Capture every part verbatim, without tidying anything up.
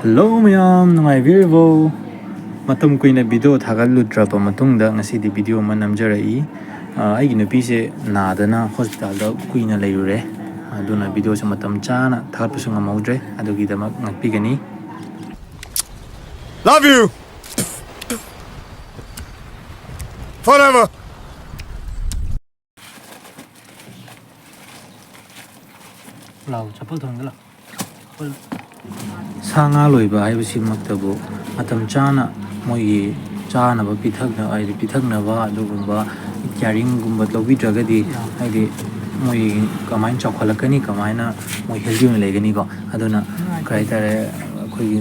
Hello ꯃꯌꯥꯝ, ꯅꯨꯡꯉꯥꯏꯕꯤꯔꯤꯕꯣ? ꯃꯇꯝ ꯀꯨꯏꯅ ꯚꯤꯗꯤꯑꯣ ꯊꯥꯒꯠꯂꯨꯗ꯭ꯔꯕ ꯃꯇꯨꯡꯗ ꯉꯁꯤꯗꯤ ꯚꯤꯗꯤꯑꯣ ꯑꯃ ꯅꯝꯖꯔꯛꯏ꯫ ꯑ, ꯑꯩꯒꯤ ꯅꯨꯄꯤꯁꯦ ꯅꯥꯗꯅ ꯍꯣꯁꯄꯤꯇꯥꯜꯗ ꯀꯨꯏꯅ ꯂꯩꯔꯨꯔꯦ꯫ ꯑꯗꯨꯅ ꯚꯤꯗꯤꯑꯣꯁꯦ ꯃꯇꯝ ꯆꯥꯅ ꯊꯥꯒꯠꯄꯁꯨ ꯉꯝꯍꯧꯗ꯭ꯔꯦ꯫ ꯑꯗꯨꯒꯤꯗꯃꯛ ꯉꯥꯛꯄꯤꯒꯅꯤ꯫ Love you forever. ꯂꯥꯎ, ꯆꯄꯜ ꯊꯣꯡꯗ ꯂꯥꯎ꯫ ꯆꯄꯜ꯫ ꯁꯥ ꯉꯥ ꯂꯣꯏꯕ ꯍꯥꯏꯕꯁꯤꯃꯛꯇꯕꯨ ꯃꯇꯝ ꯆꯥꯅ ꯃꯣꯏꯒꯤ ꯆꯥꯅꯕ ꯄꯤꯊꯛꯅ-, ꯍꯥꯏꯗꯤ ꯄꯤꯊꯛꯅꯕ ꯑꯗꯨꯒꯨꯝꯕ ꯀꯤꯌꯥꯔꯤꯡꯒꯨꯝꯕ ꯂꯧꯕꯤꯗ꯭ꯔꯒꯗꯤ, ꯍꯥꯏꯗꯤ ꯃꯣꯏ ꯀꯃꯥꯏꯅ ꯆꯥꯎꯈꯠꯂꯛꯀꯅꯤ, ꯀꯃꯥꯏꯅ ꯃꯣꯏ ꯍꯦꯜꯗꯤ ꯑꯣꯏꯅ ꯂꯩꯒꯅꯤꯀꯣ? ꯑꯗꯨꯅ ꯀꯩ ꯍꯥꯏꯇꯥꯔꯦ, ꯑꯩꯈꯣꯏꯒꯤ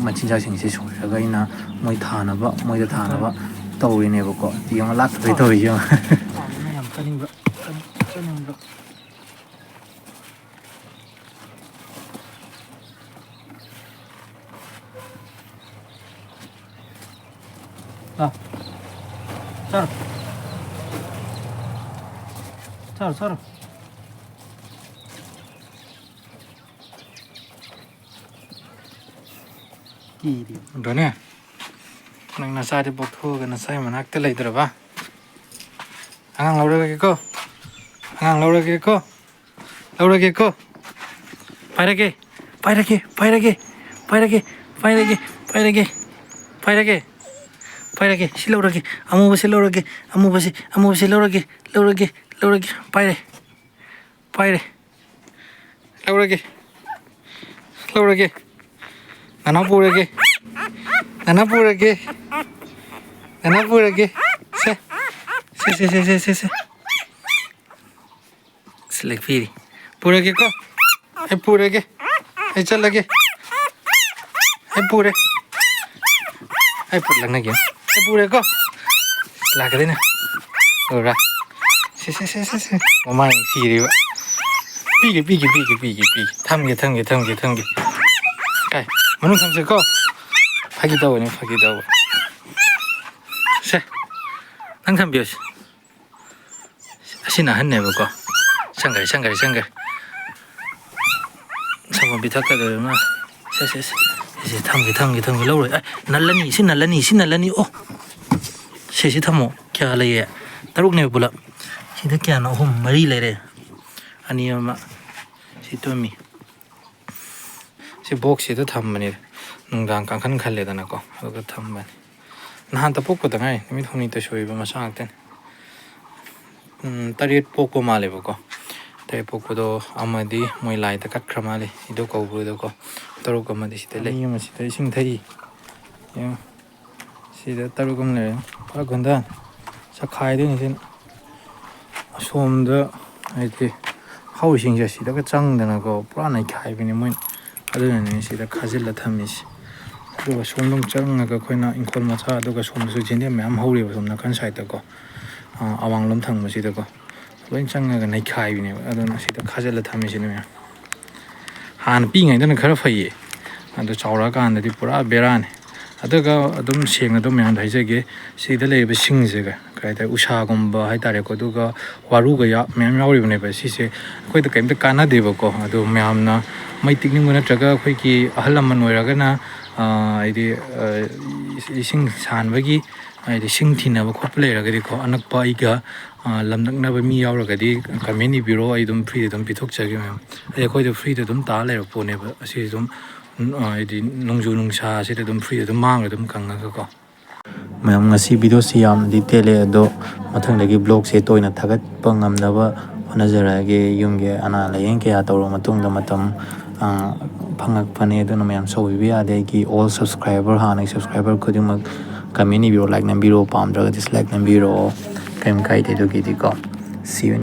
ꯃꯆꯤꯟꯖꯥꯛꯁꯤꯡꯁꯦ ꯁꯣꯏꯔꯒ ꯑꯩꯅ ꯃꯣꯏ ꯊꯥꯅꯕ, ꯃꯣꯏꯗ ꯊꯥꯅꯕ ꯇꯧꯔꯤꯅꯦꯕꯀꯣ꯫ ꯌꯦꯡꯉꯣ, ꯂꯥꯛꯇ꯭ꯔꯦ ꯇꯧꯔꯤꯁꯦ ꯌꯦꯡꯉꯣ꯫ ꯄꯥꯝꯕꯅ ꯌꯥꯝ ꯆꯥꯅꯤꯡꯕ, ꯆꯥꯅꯤꯡꯕ꯫ ꯂꯥꯎ꯫ ꯆꯥꯔꯣ꯫ ꯆꯥꯔꯣ, ꯆꯥꯔꯣ꯫ ꯀꯤꯔꯤ꯫ ꯗꯣꯅꯦ, ꯅꯪ ꯅꯆꯥꯗꯤ ꯄꯣꯛꯊꯣꯛꯑꯒ ꯅꯆꯥꯒꯤ ꯃꯅꯥꯛꯇ ꯂꯩꯇ꯭ꯔꯕ? ꯑꯉꯥꯡ ꯂꯧꯔꯒꯦꯀꯣ, ꯑꯉꯥꯡ ꯂꯧꯔꯒꯦꯀꯣ, ꯂꯧꯔꯒꯦꯀꯣ꯫ ꯄꯥꯏꯔꯒꯦ, ꯄꯥꯏꯔꯒꯦ, ꯄꯥꯏꯔꯒꯦ, ꯄꯥꯏꯔꯒꯦ, ꯄꯥꯏꯔꯒꯦ, ꯄꯥꯏꯔꯒꯦ, ꯄꯥꯏꯔꯒꯦ, ꯄꯥꯏꯔꯒꯦ꯫ ꯁꯤ ꯂꯧꯔꯒꯦ, ꯑꯃꯨꯕꯁꯤ ꯂꯧꯔꯒꯦ, ꯑꯃꯨꯕꯁꯤ, ꯑꯃꯨꯕꯁꯤ ꯂꯧꯔꯒꯦ, ꯂꯧꯔꯒꯦ, ꯂꯧꯔꯒꯦ꯫ ꯄꯥꯏꯔꯦ, ꯄꯥꯏꯔꯦ꯫ ꯂꯧꯔꯒꯦ, ꯂꯧꯔꯒꯦ꯫ ꯅꯅꯥꯎ ꯄꯨꯔꯒꯦ, ꯅꯅꯥꯎ ꯄꯨꯔꯒꯦ, ꯅꯅꯥꯎ ꯄꯨꯔꯒꯦ꯫ ꯁꯦ, ꯁꯦ, ꯁꯦ꯫ ꯁꯤ ꯂꯦꯛꯄꯤꯔꯤ꯫ ꯄꯨꯔꯒꯦꯀꯣ꯫ ꯑꯩ ꯄꯨꯔꯒꯦ꯫ ꯑꯩ ꯆꯠꯂꯒꯦ꯫ ꯑꯩ ꯄꯨꯔꯦ꯫ ꯑꯩ ꯄꯨꯔ ꯂꯪꯅꯒꯦ꯫ ꯑꯩ ꯄꯨꯔꯦꯀꯣ꯫ ꯂꯥꯛꯀꯗꯣꯏꯅꯦ꯫ ꯎꯔꯥ? ꯁꯦ, ꯁꯦ, ꯁꯦ, ꯁꯦ, ꯁꯦ꯫ ꯃꯃꯥꯏ ꯁꯤꯔꯤꯕ꯫ ꯄꯤꯒꯦ, ꯄꯤꯒꯦ, ꯄꯤꯒꯦ, ꯄꯤꯒꯦ, ꯄꯤꯒꯦ꯫ ꯊꯝꯒꯦ, ꯊꯝꯒꯦ, ꯊꯝꯒꯦ, ꯊꯝꯒꯦ꯫ ꯀꯥꯏ? ꯃꯅꯨꯡ ꯊꯝꯁꯦꯀꯣ꯫ ꯐꯥꯒꯤ ꯇꯧꯕꯅꯤ, ꯐꯥꯒꯤ ꯇꯧꯕ꯫ ꯁꯦ꯫ ꯅꯪ ꯊꯝꯕꯤꯌꯨ ꯁꯦ꯫ ꯑꯁꯤꯅ ꯑꯍꯟꯅꯦꯕꯀꯣ꯫ ꯁꯪꯈꯔꯦ, ꯁꯪꯈꯔꯦ, ꯁꯪꯈꯔꯦ꯫ ꯁꯪꯒꯣꯝ ꯄꯤꯊꯛꯀꯗꯧꯔꯦ ꯃꯥ꯫ ꯁꯦ, ꯁꯦ, ꯁꯦ꯫ ꯁꯤ ꯊꯝꯒꯦ, ꯊꯝꯒꯦ, ꯊꯝꯒꯦ, ꯂꯧꯔꯣꯏ꯫ ꯑꯦ, ꯅꯜꯂꯅꯤ, ꯁꯤ ꯅꯜꯂꯅꯤ, ꯁꯤ ꯅꯜꯂꯅꯤ꯫ ꯑꯣ, ꯁꯤ, ꯁꯤ ꯊꯝꯃꯣ꯫ ꯀꯌꯥ ꯂꯩꯌꯦ? ꯇꯔꯨꯛꯅꯦꯕ ꯄꯨꯂꯞ꯫ ꯁꯤꯗ ꯀꯌꯥꯅꯣ? ꯑꯍꯨꯝ, ꯃꯔꯤ ꯂꯩꯔꯦ꯫ ꯑꯅꯤ ꯑꯃ꯫ ꯁꯤ ꯇꯨꯝꯃꯤ꯫ ꯁꯤ ꯕꯣꯛꯁꯁꯤꯗ ꯊꯝꯕꯅꯤ꯫ ꯅꯨꯡꯗꯥꯡ ꯀꯥꯡꯈꯟ ꯈꯜꯂꯦꯗꯅꯀꯣ, ꯑꯗꯨꯒ ꯊꯝꯕꯅꯤ꯫ ꯅꯍꯥꯟꯇ ꯄꯣꯛꯄꯗ ꯉꯥꯏ, ꯅꯨꯃꯤꯠ ꯍꯨꯝꯅꯤꯇ ꯁꯨꯔꯤꯕ ꯃꯆꯥ ꯉꯥꯛꯇꯅꯤ꯫ ꯎꯝ, ꯇꯔꯦꯠ ꯄꯣꯛꯄ ꯃꯥꯜꯂꯦꯕꯀꯣ꯫ ꯇꯔꯦꯠ ꯄꯣꯛꯄꯗꯣ ꯑꯃꯗꯤ ꯃꯣꯏ ꯂꯥꯏꯗ ꯀꯠꯈ꯭ꯔ ꯃꯥꯜꯂꯦ, ꯏꯙꯧ ꯀꯧꯕꯗꯀꯣ꯫ ꯇꯔꯨꯛ ꯑꯃꯗꯤ ꯁꯤꯗ ꯂꯩ꯫ ꯑꯅꯤ ꯑꯃ ꯁꯤꯗ ꯏꯁꯤꯡ ꯊꯛꯏ꯫ ꯌꯦꯡꯉꯣ꯫ ꯁꯤꯗ ꯇꯔꯨꯛ ꯑꯃ ꯂꯩꯔꯦ꯫ ꯄꯨꯔꯥ ꯒꯨꯟꯗꯥꯅꯤ꯫ ꯆꯈꯥꯏꯗꯣꯏꯅꯤ ꯁꯤꯅ꯫ ꯑꯁꯣꯝꯗ ꯍꯥꯏꯗꯤ ꯍꯧꯔꯤꯁꯤꯡꯁꯦ ꯁꯤꯗꯒ ꯆꯪꯗꯅꯀꯣ, ꯄꯨꯔꯥ ꯅꯩꯈꯥꯏꯕꯤꯅꯤ ꯃꯣꯏꯅ꯫ ꯑꯗꯨꯅꯅꯦ ꯁꯤꯗ ꯈꯥꯖꯤꯜꯂ ꯊꯝꯃꯤꯁꯦ꯫ ꯑꯗꯨꯒ ꯁꯣꯝꯗ ꯑꯃꯨꯛ ꯆꯪꯉꯒ ꯑꯩꯈꯣꯏꯅ ꯏꯪꯈꯣꯜ ꯃꯆꯥ, ꯑꯗꯨꯒ ꯁꯣꯝꯗꯁꯨ ꯌꯦꯟꯗꯦꯝ ꯃꯌꯥꯝ ꯍꯧꯔꯤꯕ ꯁꯣꯝ ꯅꯥꯀꯟ ꯁꯥꯏꯠꯇꯀꯣ, ꯑꯥ, ꯑꯋꯥꯡꯂꯣꯝ ꯊꯪꯕꯁꯤꯗꯀꯣ꯫ ꯂꯣꯏ ꯆꯪꯉꯒ ꯅꯩꯈꯥꯏꯕꯤꯅꯦꯕ꯫ ꯑꯗꯨꯅ ꯁꯤꯗ ꯈꯥꯖꯤꯜꯂ ꯊꯝꯃꯤꯁꯤꯅꯦ ꯃꯌꯥꯝ꯫ ꯍꯥꯟꯅ ꯄꯤꯛꯏꯉꯩꯗꯅ ꯈꯔ ꯐꯩꯌꯦ, ꯑꯗꯣ ꯆꯥꯎꯔꯛꯑꯀꯥꯟꯗꯗꯤ ꯄꯨꯔꯥ ꯕꯦꯔꯥꯅꯤ꯫ ꯑꯗꯨꯒ ꯑꯗꯨꯝ ꯁꯦꯡꯅ ꯑꯗꯨꯝ ꯃꯌꯥꯝꯗ ꯍꯥꯏꯖꯒꯦ, ꯁꯤꯗ ꯂꯩꯔꯤꯕ ꯁꯤꯡꯁꯦ ꯀꯩ ꯍꯥꯏꯇꯥꯔꯦ, ꯎꯁꯥꯒꯨꯝꯕ ꯍꯥꯏꯇꯥꯔꯦꯀꯣ, ꯑꯗꯨꯒ ꯋꯥꯔꯨꯒ ꯌꯥ-, ꯃꯌꯥꯝ ꯌꯥꯎꯔꯤꯕꯅꯦꯕ꯫ ꯁꯤꯁꯦ ꯑꯩꯈꯣꯏꯗ ꯀꯔꯤꯝꯇ ꯀꯥꯟꯅꯗꯦꯕꯀꯣ꯫ ꯑꯗꯣ ꯃꯌꯥꯝꯅ ꯃꯩ ꯇꯤꯛꯅꯤꯡꯕ ꯅꯠꯇ꯭ꯔꯒ ꯑꯩꯈꯣꯏꯒꯤ ꯑꯍꯜ ꯂꯃꯟ ꯑꯣꯏꯔꯒꯅ, ꯑꯥ, ꯍꯥꯏꯗꯤ, ꯑꯥ, ꯏꯁꯤꯡ ꯁꯥꯟꯕꯒꯤ ꯍꯥꯏꯗꯤ ꯁꯤꯡ ꯊꯤꯅꯕ ꯈꯣꯠꯄ ꯂꯩꯔꯒꯗꯤꯀꯣ, ꯑꯅꯛꯄ ꯑꯩꯒ, ꯑꯥ, ꯂꯝ ꯅꯛꯅꯕ ꯃꯤ ꯌꯥꯎꯔꯒꯗꯤ comment ꯏꯕꯤꯔꯣ, ꯑꯩ ꯑꯗꯨꯝ free ꯗ ꯑꯗꯨꯝ ꯄꯤꯊꯣꯛꯆꯒꯦ ꯃꯌꯥꯝ꯫ ꯑꯩ, ꯑꯩꯈꯣꯏꯗ free ꯗ ꯑꯗꯨꯝ ꯇꯥ ꯂꯩꯔꯕ ꯄꯣꯠꯅꯦꯕ꯫ ꯑꯁꯤ ꯑꯗꯨꯝ, ꯎꯝ, ꯑꯥ, ꯍꯥꯏꯗꯤ ꯅꯣꯡꯖꯨ ꯅꯨꯡꯁꯥꯁꯤꯗ ꯑꯗꯨꯝ free ꯗ ꯑꯗꯨꯝ ꯃꯥꯡꯉ ꯑꯗꯨꯝ ꯀꯪꯉꯒꯀꯣ꯫ ꯃꯌꯥꯝ, ꯉꯁꯤ video ꯁꯤ ꯌꯥꯝꯅꯗꯤ ꯇꯦꯜꯂꯦ, ꯑꯗꯣ ꯃꯊꯪꯗꯒꯤ vlog ꯁꯦ ꯇꯣꯏꯅ ꯊꯥꯒꯠꯄ ꯉꯝꯅꯕ ꯍꯣꯠꯅꯖꯔꯛꯑꯒꯦ꯫ ꯌꯨꯝꯒꯤ ꯑꯅꯥ ꯂꯥꯌꯦꯡ ꯀꯌꯥ ꯇꯧꯔꯕ ꯃꯇꯨꯡꯗ ꯃꯇꯝ, ꯑꯥ, ꯐꯪꯉꯛꯄꯅꯦ꯫ ꯑꯗꯨꯅ ꯃꯌꯥꯝ ꯁꯥꯎꯕꯤꯕ ꯌꯥꯗꯦ꯫ ꯑꯩꯒꯤ all subscriber, ꯍꯥꯟꯅꯒꯤ subscriber ꯈꯨꯗꯤꯡꯃꯛ comment ꯏꯕꯤꯔꯣ, like ꯅꯝꯕꯤꯔꯣ, ꯄꯥꯝꯗ꯭ꯔꯒ dislike ꯅꯝꯕꯤꯔꯣ, ꯀꯔꯤꯝ ꯀꯥꯏꯗꯦ ꯑꯗꯨꯒꯤꯗꯤꯀꯣ꯫ See you in